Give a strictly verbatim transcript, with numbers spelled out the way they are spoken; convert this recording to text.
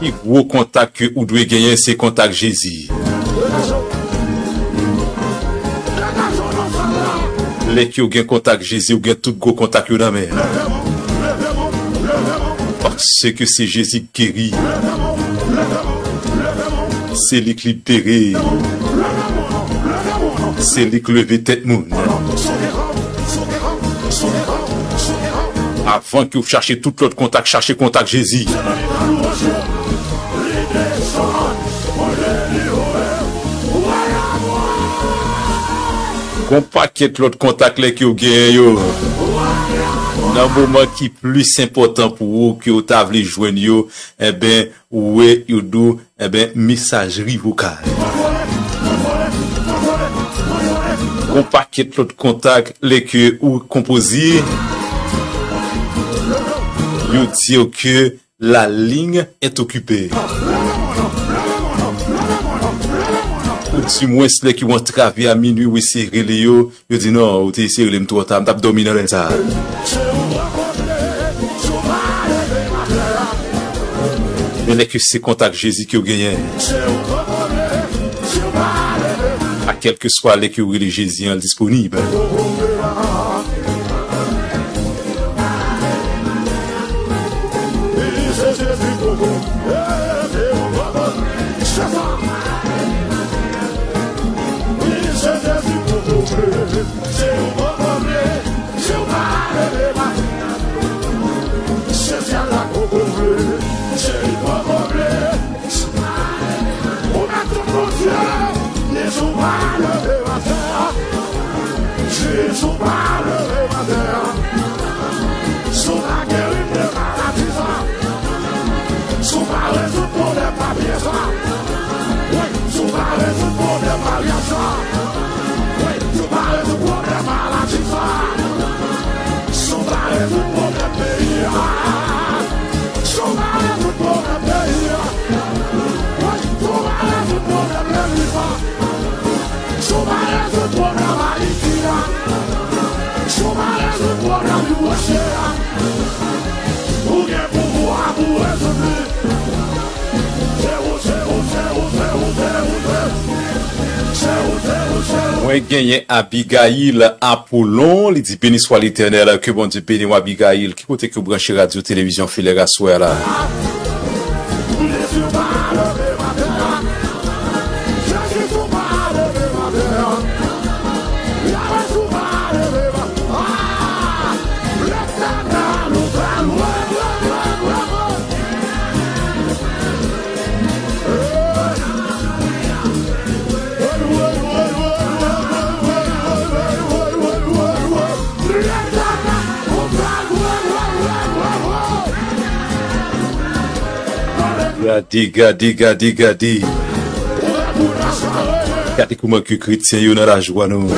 Pi gwo kontak ke ou dwe genyen, se kontak Jezi. Lè ke w gen kontak Jezi, ou gen tout gwo kontak yo nan men. Paske se Jezi k geri. Se li k libere. Se li k leve tèt moun. Avan ke w chache tout lòt kontak, chache kontak Jezi. Gon pakèt lòt kontak lè ke w genyen yo. Nan moman ki plis enpòtan pou ou, ke w ta vle jwenn yo, enben, ou wè yo di w, enben, mesajri vokal. Gon pakèt lòt kontak lè ke ou konpoze, yo di w ke la ligne est occupée. Ou di mwens lè ke w antrave a minui, ou eseye rele yo, yo di non, ou te eseye rele m twò ta, m t ap dòmi nan lè sa. Men lè ke se kontak Jezi ke w genyen, a kèlkeswa lè ke w rele Jezi an, l disponib. Ou mèt tout Bondye, ni si w pa leve atè, ni si w pa leve atè. Si w pa geri m de maladi sa, si w pa rezoud pwoblèm papye sa, wi, si w pa rezoud pwoblèm maryaj sa, wi, si w pa rezoud pwoblèm maladi sa, si w pa rezoud pwoblèm peyi a, si w pa rezoud pwoblèm peyi a. Wi, si w pa rezoud pwoblèm legliz la, si w pa rezoud pwoblèm Ayiti a, si w pa rezoud pwoblèm U S A a, ou gen pouvwa pou w rezoud li. Se ou, se ou, se ou, se ou, se ou, se ou. Se ou, se ou, se ou. Mwen genyen Abigail Apollon, li di, beni swa Letènèl, ke Bondye beni w, Abigail. Ki kote ke w branche radyo televizyon Filè aswè a la? Gade, gade, gade, gade. Gade kouman ke kretyen yo nan lajwa nou.